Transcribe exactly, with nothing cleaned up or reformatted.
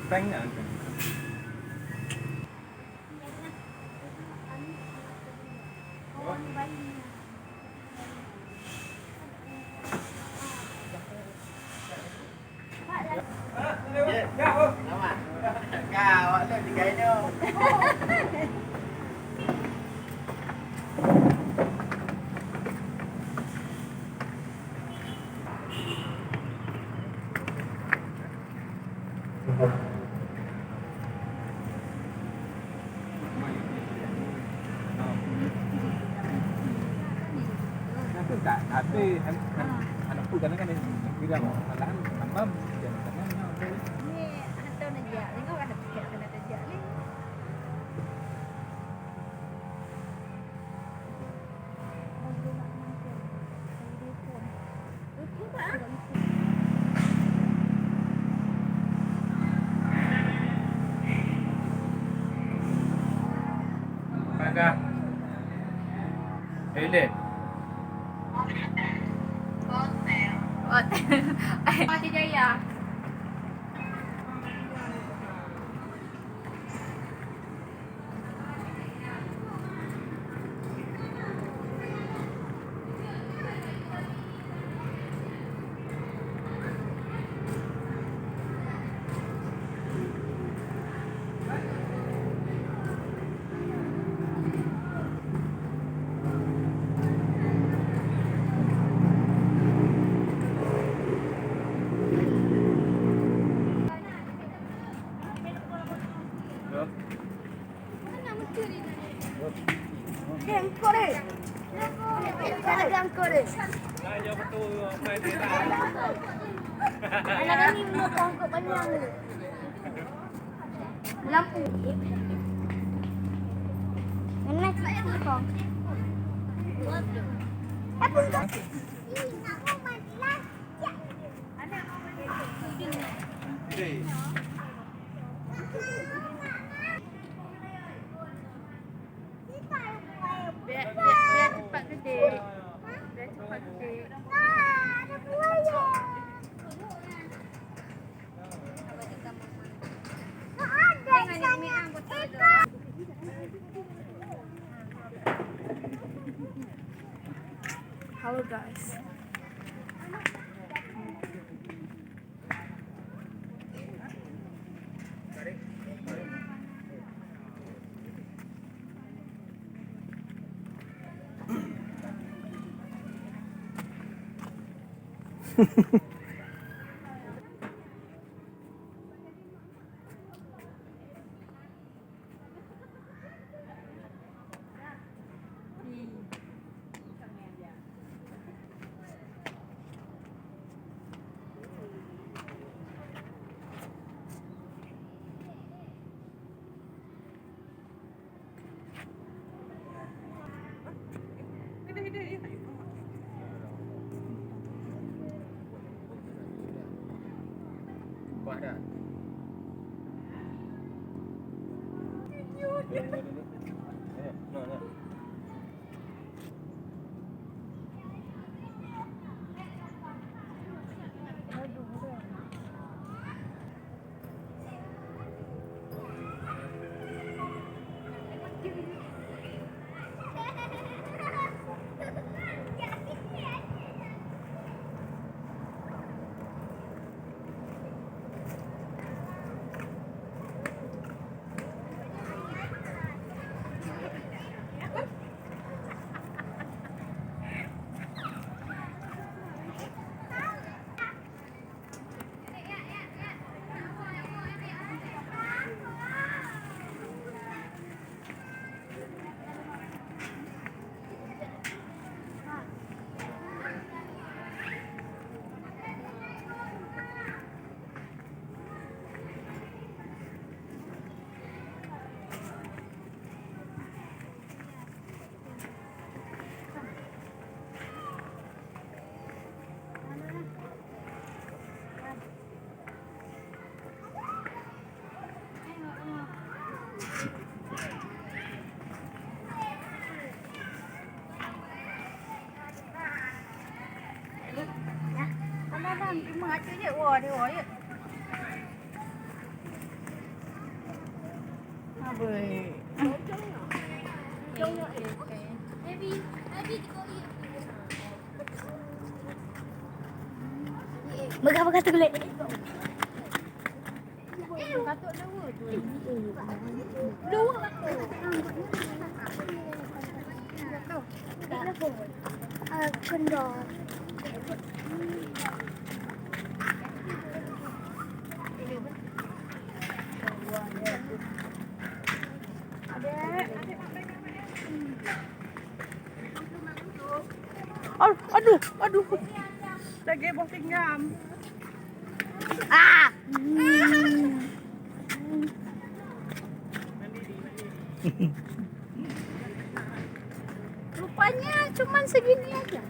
Prank nyan. Tapi tak, tapi han, han, han aku kadang kan dia bilang, malahan tamam, dia tamam, dia. Ni hantar nak jak, tengok ada tiket kena terjak ni. Pagar. Toilet. Hotel. Hotel. Hotel Jaya. Anak kami mau tangkap banyak ni. Lampu. Mana cik kong? Apa tu? Biar, biar, biar cepat gede. Biar cepat gede. Halo guys. Woi. Pegang-pegang tu, Lek. Kendor. Aduh, aduh, aduh. Lagi boh pinggang. Ah. Rupanya cuman segini aja.